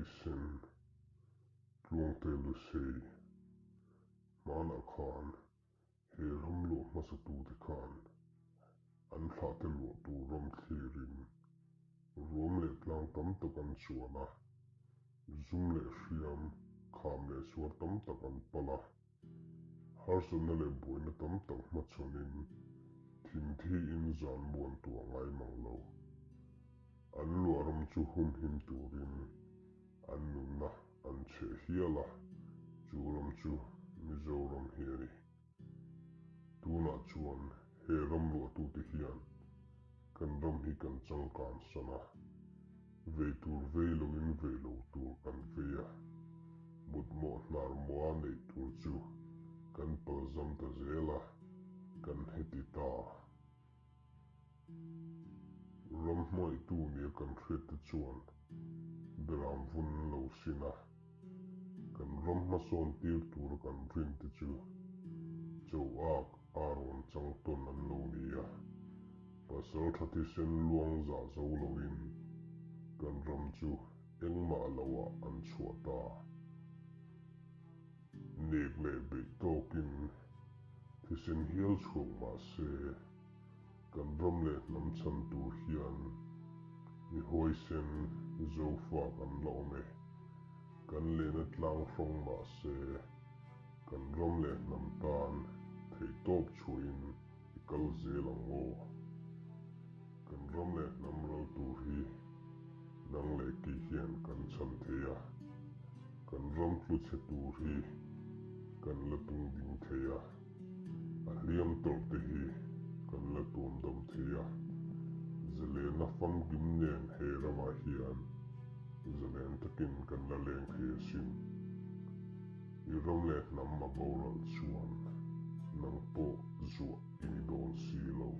huaisen Tluangte Lusei hmanah khan he ram luah hmasatute khan an thlahte luah tur ram thlirin ruam leh tlang tam tak an chuan a, zum leh hriam, kham leh suar tam tak an pal a. Harsatna leh buaina tam tak hmachhawnin thinthi-in zan muan tuah ngai mang lo. An luah ram chu humhim turin an nunna an chheh hial a, chu ram chu Mizoram hi a ni. Tunah chuan he ram luahtute hian kan ram hi kan changkan san a, vei tur vei loin vei lo tur kan vei a, mutmawh hnar mawha neih tur chu kan palzam ta zel a, kan heti ta. Ram hmangaihtu nia kan hriat te chuan beram vun an lo sin a, kan ram hmasawn tir tura kan rin te chu cho ak a rawn chang tawn an lo ni a, pasal tha thisen luang zah zo loin kan ram chu engmah loah an chhuah ta. Nek leh beih tawkin thisen hial chhuak mah se, kan ram leh hnam chhan tur hian mi huaisen Zofa kan la awm e. Kan lehna tlang hrawng mah se, kan ram leh hnam tan theihtawp chhuahin i kal zel ang aw. Kan ram leh hnam ral tur hi nang leh kei hian kan chhan thei a, kan ram tlu chhe tur hi kan la tung ding thei a, a hliam tawrh te hi kan la tuam dam thei a, zalena famkim nen he ramah hian zalen takin kan la leng thei asin. I ram leh hnam a boral chuan nang pawh zuah i ni dawn si lo.